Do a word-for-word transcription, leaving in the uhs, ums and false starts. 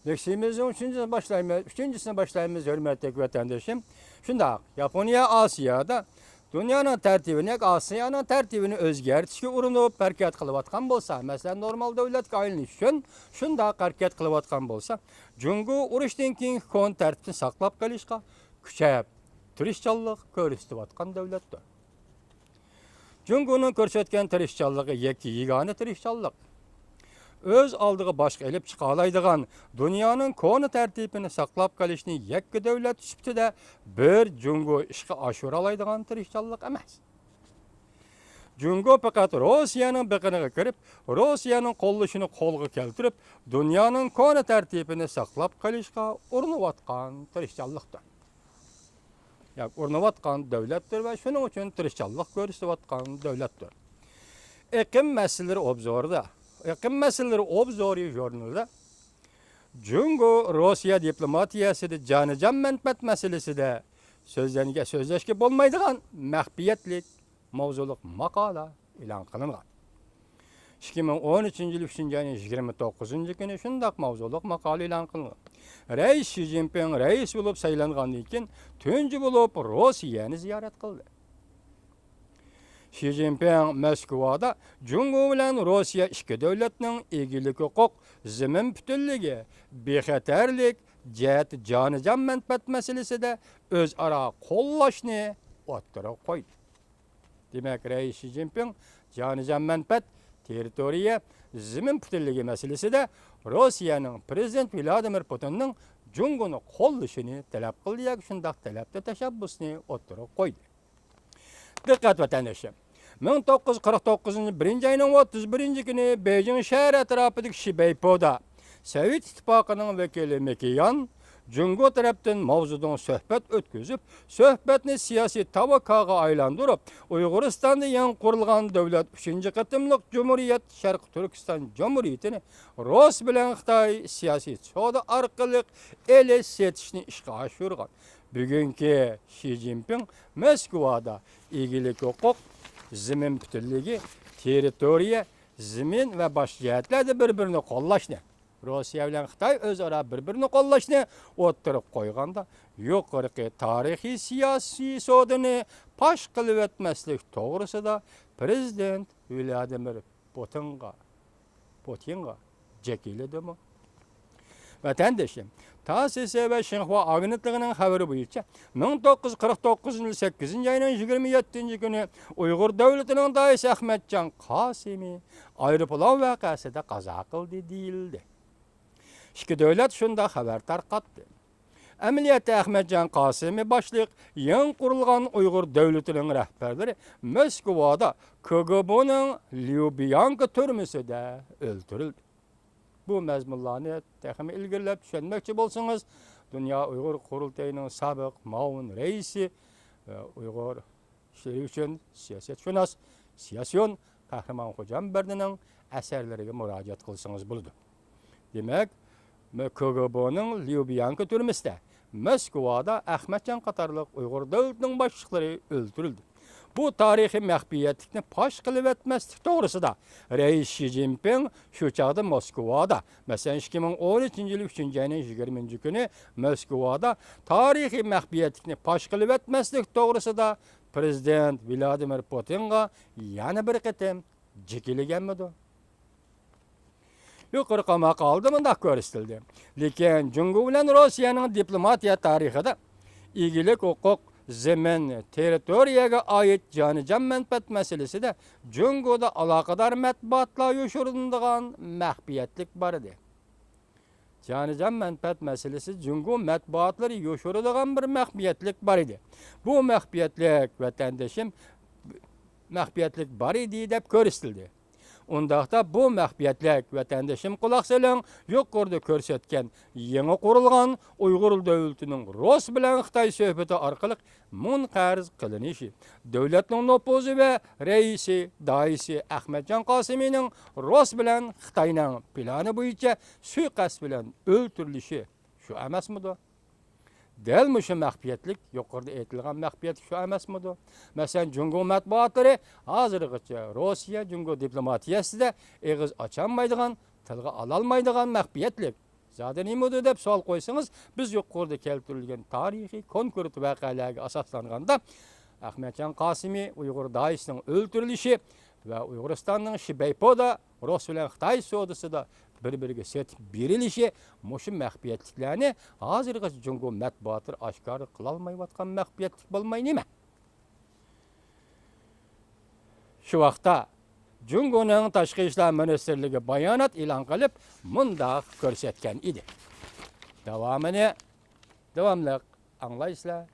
لېكسىيىمىزنىڭ ئۈچىنچىسىنى باشلايمىز، ئۈچىنچىسىنى باشلايمىز، ھۆرمەتلىك ۋەتەندىشىم. شۇنداق، ياپونىيە ئاسىيادا دۇنيانىڭ تەرتىپىنى، ئاسىيانىڭ تەرتىپىنى ئۆزگەرتىشكە ئۇرۇنۇپ ھەرىكەت قىلىۋاتقان بولسا، مەسىلەن، نورمال دۆلەتكە ئايلىنىش ئۈچۈن شۇنداق ھەرىكەت قىلىۋاتقان بولسا، جۇڭگو ئۇرۇشتىن كېيىنكى كونا تەرتىپنى ساقلاپ قېلىشقا كۈچەپ، تىرىشچانلىق كۆرسىتىۋاتقان دۆلەتتۇر. جۇڭگونىڭ كۆرسەتكەن تىرىشچانلىقى يەككە يېگانە تىرىشچانلىق. ئۆز ئالدىغا باشقا ئېلىپ چىقالايدىغان، دۇنيانىڭ كونا تەرتىپىنى ساقلاپ قېلىشنى يەككە دۆلەت سۈپىتىدە بىر جۇڭگو ئىشقا ئاشۇرالايدىغان تىرىشچانلىق ئەمەس. جۇڭگو پەقەت روسىيەنىڭ بېقىنىغا كىرىپ، روسىيەنىڭ قوللىشىنى قولغا كەلتۈرۈپ، دۇنيانىڭ كونا تەرتىپىنى ساقلاپ قېلىشقا ئۇرۇنۇۋاتقان تىرىشچانلىقتۇر. ياكى ئۇرۇنۇۋاتقان دۆلەتتۇر ۋە شۇنىڭ ئۈچۈن تىرىشچانلىق كۆرسىتىۋاتقان دۆلەتتۇر. ئېقىم مەسىلىلىرى ئوبزورىدا، ئېقىم مەسىلىلىرى ئوبزورى ژۇرنىلىدا جۇڭگو روسىيە دىپلوماتىيەسىدە جانىجان مەنپەئەت مەسىلىسىدە سۆزلەنگە، سۆزلەشكە بولمايدىغان مەخپىيەتلىك ماۋزۇلۇق ماقالە ئېلان قىلىنغان. ئىككى مىڭ ئون ئۈچىنچى يىل ئۈچىنچى ئاينىڭ يىگىرمە توققۇزىنچى كۈنى شۇنداق ماۋزۇلۇق ماقالە ئېلان قىلىنغان. رەئىس شى جىنپىڭ رەئىس بولۇپ سايلانغاندىن كېيىن تۇنجى بولۇپ روسىيەنى زىيارەت قىلدى. شى جىنپىڭ مەسكۇۋادا جۇڭگو بىلەن روسىيە ئىككى دۆلەتنىڭ ئىگىلىك ھوقۇق، زېمىن پۈتۈنلۈكى، بىخەتەرلىك جەھەتتە جانىجان مەنپەئەت مەسىلىسىدە ئۆزئارا قوللاشنى ئوتتۇرىغا قويدى. دېمەك، رەئىس شى جىنپىڭ جانىجان مەنپەئەت، تېررىتورىيە، زېمىن پۈتۈنلۈكى مەسىلىسىدە روسىيەنىڭ پىرېزىدېنت ۋلادىمىر پۇتىننىڭ جۇڭگونى قوللىشىنى تەلەپ قىلدى ياكى شۇنداق تەلەپتە تەشەببۇسنى ئوتتۇرىغا قويدى. دىققەت، ۋەتەندىشىم! مىڭ توققۇز يۈز قىرىق توققۇزىنچى يىل بىرىنچى ئاينىڭ ئوتتۇز بىرىنچى كۈنى بېيجىڭ شەھىرى ئەتراپىدىكى شىبەيپودا سوۋېت ئىتتىپاقىنىڭ ۋەكىلى مېكيان جۇڭگو تەرەپتىن ماۋزېدۇڭ سۆھبەت ئۆتكۈزۈپ، سۆھبەتنى سىياسىي تاۋاكاغا ئايلاندۇرۇپ، ئۇيغۇرىستاندا يېڭى قۇرۇلغان دۆلەت ئۈچىنچى قېتىملىق جۇمھۇرىيەت شەرقىي تۈركىستان جۇمھۇرىيىتىنى رۇس بىلەن خىتاي سىياسىي سودا ئارقىلىق ئېلىش سېتىشنى ئىشقا ئاشۇرغان. بۈگۈنكى شى جىنپىڭ مەسكۇۋادا ئىگىلىك ھوقۇق، زېمىن پۈتۈنلۈكى، تېررىتورىيە، زېمىن ۋە باشقا جەھەتلەردە بىر-بىرىنى قوللاشنى، روسىيە بىلەن خىتاي ئۆزئارا بىر-بىرىنى قوللاشنى ئوتتۇرىغا قويغاندا، يۇقىرىقى تارىخىي سىياسىي سودىنى پاش قىلىۋەتمەسلىك توغرىسىدا پىرېزىدېنت ۋلادىمىر پۇتىنغا، پۇتىنغا جېكىلىدىمۇ؟ ۋەتەندىشىم، تاسس ۋە شىنخۇا ئاگېنتلىقىنىڭ خەۋىرى بويىچە، مىڭ توققۇز يۈز قىرىق توققۇزىنچى يىل سەككىزىنچى ئاينىڭ يىگىرمە يەتتىنچى كۈنى ئۇيغۇر دۆلىتىنىڭ داھىيسى ئەخمەتجان قاسىمى ئايروپىلان ۋەقەسىدە قازا قىلدى دېيىلدى. ئىككى دۆلەت شۇنداق خەۋەر تارقاتتى. ئەمەلىيەتتە ئەخمەتجان قاسىمى باشلىق يېڭى قۇرۇلغان ئۇيغۇر دۆلىتىنىڭ رەھبەرلىرى مەسكۇۋادا كگبنىڭ ليۇبيانكا تۈرمىسىدە ئۆلتۈرۈلدى. بۇ مەزمۇنلارنى تېخىمۇ ئىلگىرىلەپ چۈشەنمەكچى بولسىڭىز، دۇنيا ئۇيغۇر قۇرۇلتىيىنىڭ سابىق مۇئاۋىن رەئىسى، ئۇيغۇر ئىشلىرى ئۈچۈن سىياسەتشۇناس، سىياسىيون قەھرىمان خوجامبەردىنىڭ ئەسەرلىرىگە مۇراجىئەت قىلسىڭىز بولىدۇ. دېمەك، كگبنىڭ ليۇبيانكا تۈرمىسىدە، مەسكۇۋادا ئەخمەتجان قاتارلىق ئۇيغۇر دۆلىتىنىڭ باشلىقلىرى ئۆلتۈرۈلدى. بۇ تارىخىي مەخپىيەتلىكنى پاش قىلىۋەتمەسلىك توغرىسىدا رەئىس شى جىنپىڭ شۇ چاغدا موسكۋادا، مەسىلەن، ئىككى مىڭ ئون ئۈچىنچى يىل ئۈچىنچى ئاينىڭ يىگىرمىنچى كۈنى مەسكۇۋادا تارىخىي مەخپىيەتلىكنى پاش قىلىۋەتمەسلىك توغرىسىدا پىرېزىدېنت ۋلادىمىر پۇتىنغا يەنە بىر قېتىم جېكىلىگەنمىدۇ؟ يۇقىرىقى ماقالىدە مۇنداق كۆرسىتىلدى. لېكىن جۇڭگو بىلەن روسىيەنىڭ دىپلوماتىيە تارىخىدا ئىگىلىك ھوقۇق، زېمىن، تېررىتورىيەگە ئائىت جانىجان مەنپەئەت مەسىلىسىدە جۇڭگودا ئالاقىدار مەتبۇئاتلار يوشۇرۇنىدىغان مەخپىيەتلىك بار ئىدى. جانىجان مەنپەئەت مەسىلىسى جۇڭگو مەتبۇئاتلىرى يوشۇرىدىغان بىر مەخپىيەتلىك بار ئىدى. بۇ مەخپىيەتلىك ۋەتەندىشىم مەخپىيەتلىك بار ئىدى دەپ كۆرسىتىلدى. ئۇنداقتا بۇ مەخپىيەتلىك ۋەتەندىشىم قۇلاق سېلىڭ، يۇقىرىدا كۆرسەتكەن يېڭى قۇرۇلغان ئۇيغۇر دۆلىتىنىڭ رۇس بىلەن خىتاي سۆھبىتى ئارقىلىق مۇنقەرز قىلىنىشى، دۆلەتنىڭ نوپۇزى ۋە رەئىسى، داھىيسى ئەخمەتجان قاسىمىنىڭ رۇس بىلەن خىتاينىڭ پىلانى بويىچە سۇيىقەست بىلەن ئۆلتۈرۈلۈشى شۇ ئەمەسمىدۇ؟ دەل مۇشۇ مەخپىيەتلىك، يۇقىرىدا ئېيتىلغان مەخپىيەتلىك شۇ ئەمەسمىدۇ؟ مەسىلەن، جۇڭگو مەتبۇئاتلىرى ھازىرغىچە روسىيە جۇڭگو دىپلوماتىيەسىدە ئېغىز ئاچالمايدىغان، تىلغا ئالالمايدىغان مەخپىيەتلىك. زادى نېمىدۇ دەپ سوئال قويسىڭىز، بىز يۇقىرىدا كەلتۈرۈلگەن تارىخىي كونكرېت ۋەقەلەرگە ئاساسلانغاندا، ئەخمەتجان قاسىمى ئۇيغۇر داھىيسىنىڭ ئۆلتۈرۈلۈشى ۋە ئۇيغۇرىستاننىڭ شىبەيپودا رۇس بىلەن خىتاي سودىسىدا بىر-بىرىگە سېتىپ بېرىلىشى، مۇشۇ مەخپىيەتلىكلەرنى ھازىرغىچە جۇڭگو مەتبۇئاتلىرى ئاشكارا قىلالمايۋاتقان مەخپىيەتلىك بولماي نېمە؟ شۇ ۋاقىتتا جۇڭگونىڭ تاشقى ئىشلار مىنىستىرلىكى بايانات ئېلان قىلىپ، مۇنداق كۆرسەتكەن ئىدى. داۋامىنى داۋاملىق ئاڭلايسىلەر.